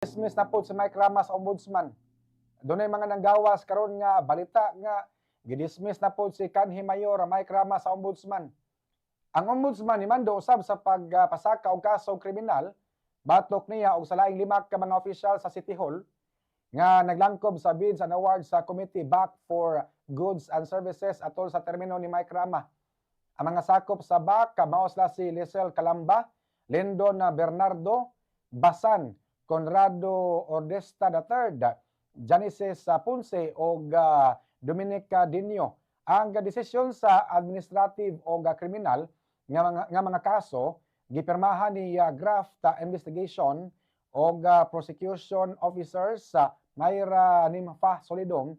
Dismiss na pod si Mike Rama sa Ombudsman. Dunay mga nanggawas karon nga balita nga gidismiss na pod si kanhi Mayor Mike Rama sa Ombudsman. Ang Ombudsman ni mando usab sa pagpasaka og kaso kriminal batok niya og sa laing lima ka mga opisyal sa City Hall nga naglangkob sa Bids and Awards sa Committee, BAC, for Goods and Services atol sa termino ni Mike Rama. Ang mga sakop sa BAC mao sila si Lisel Calamba, Lindon Bernardo, Basan, Conrado Ordesta III, Janice Ponce og Dominica Dinyo. Ang desisyon sa administrative o kriminal nga mga kaso gipirmahan ni Graft Investigation og Prosecution Officers sa Mayra Nimfa Solidum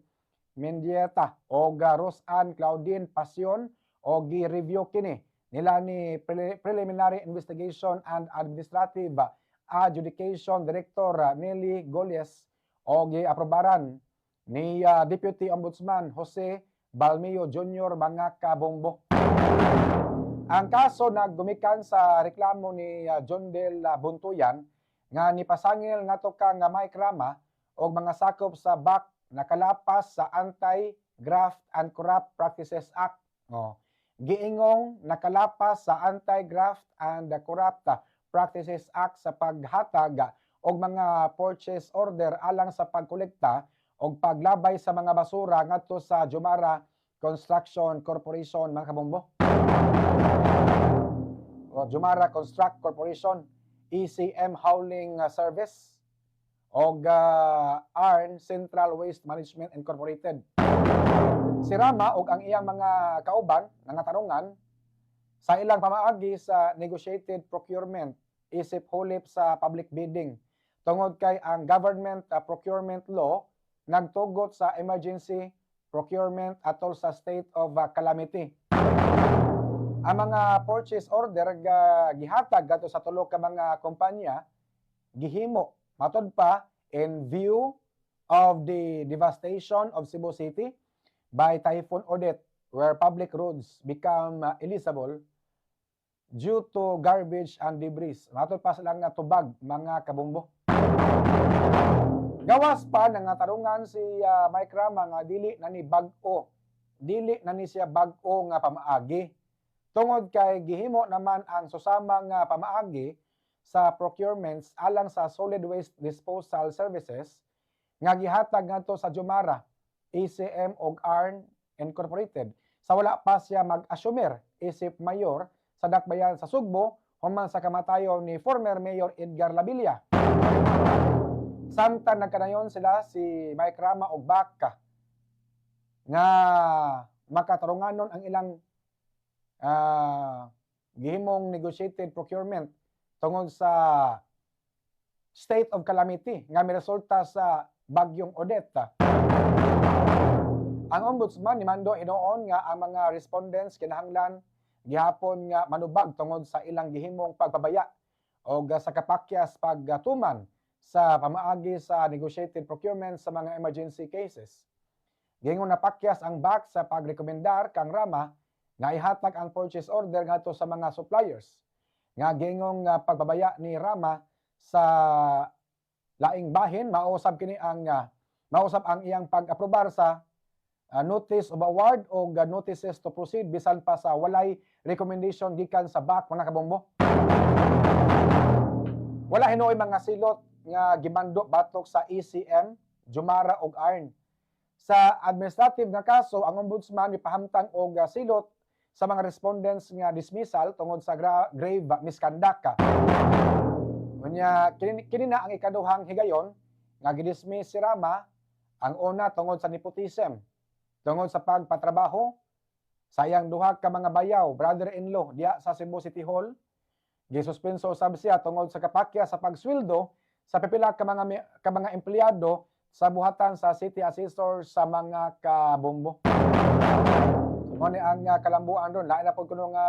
Mendieta og Rosan Claudine Passion og gi-review kini nila ni Preliminary Investigation and Administrative Adjudication Director Nelly Goles og giaprobaran ni Deputy Ombudsman Jose Balmeo Jr., mga kabombo. Ang kaso naggumikan sa reklamo ni John Del Buntuyan nga nipasangil ngadto kang Mike Rama og mga sakop sa BAC nakalapas sa Anti-Graft and Corrupt Practices Act. Oh. Giingong nakalapas sa Anti-Graft and Corrupt Practices Act sa paghatag og mga purchase order alang sa pagkolekta og paglabay sa mga basura ngadto sa Jumara Construction Corporation, mga kabombo. O Jumara Construct Corporation, ECM Hauling Service og ARN Central Waste Management Incorporated. Si Rama og ang iyang mga kauban nangatarungan sa ilang pamaagi sa negotiated procurement isip hulip sa public bidding tungod kay ang government procurement law nagtugot sa emergency procurement atol sa state of calamity. Ang mga purchase order ga gihatag gadto sa tulo ka mga kumpanya gihimo matod pa in view of the devastation of Cebu City by Typhoon Odette, where public roads become impassable due to garbage and debris. Matod pa sila nga tubag, mga kabombo. Gawas pa nangatarungan si Mike Rama nga dili na ni siya bag-o nga pamaagi. Tungod kay gihimo naman ang susama nga pamaagi sa procurements alang sa solid waste disposal services nga gihatag ngadto sa Jumara, ECM og ARN Incorporated sa wala pa siya mag-assumer isip mayor sa dakbayan sa Sugbo human sa kamatayon ni former Mayor Edgar Labilla. Samtang nagkanayon sila si Mike Rama og BAC nga makatarunganon ang ilang gihimong negotiated procurement tungod sa state of calamity nga miresulta sa Bagyong Odette. Ang Ombudsman nimando hinuon nga ang mga respondents kinahanglan gihapon nga manubag tungod sa ilang gihimong pagpabaya o sa kapakyas pagtuman sa pamaagi sa negotiated procurement sa mga emergency cases. Giingon napakyas ang BAC sa pagrekomendar kang Rama nga ihatag ang purchase order ngadto sa mga suppliers. Nga giingong pagpabaya ni Rama sa laing bahin mausab ang iyang pag-aprobar sa notice of award o notices to proceed bisan pa sa walay recommendation gikan sa BAC, mga kabombo. Wala hinuoy mga silot nga gimando batok sa ECM, Jumara ug ARN. Sa administrative nga kaso, ang Ombudsman mipahamtang og silot sa mga respondents nga dismissal tungod sa grave misconduct. Unya kini na ang ikaduhang higayon nga gidismiss si Rama, ang una tungod sa nepotism, tungod sa pagpatrabaho sa iyang duha ka mga bayaw, brother-in-law, diya sa Cebu City Hall. Gisuspenso usab siya tungod sa kapakya sa pagsweldo sa pipila ka mga empleyado sa buhatan sa city assessor sa mga kabombo. So, mao ni ang kalambuan ron, lain na pod kuno nga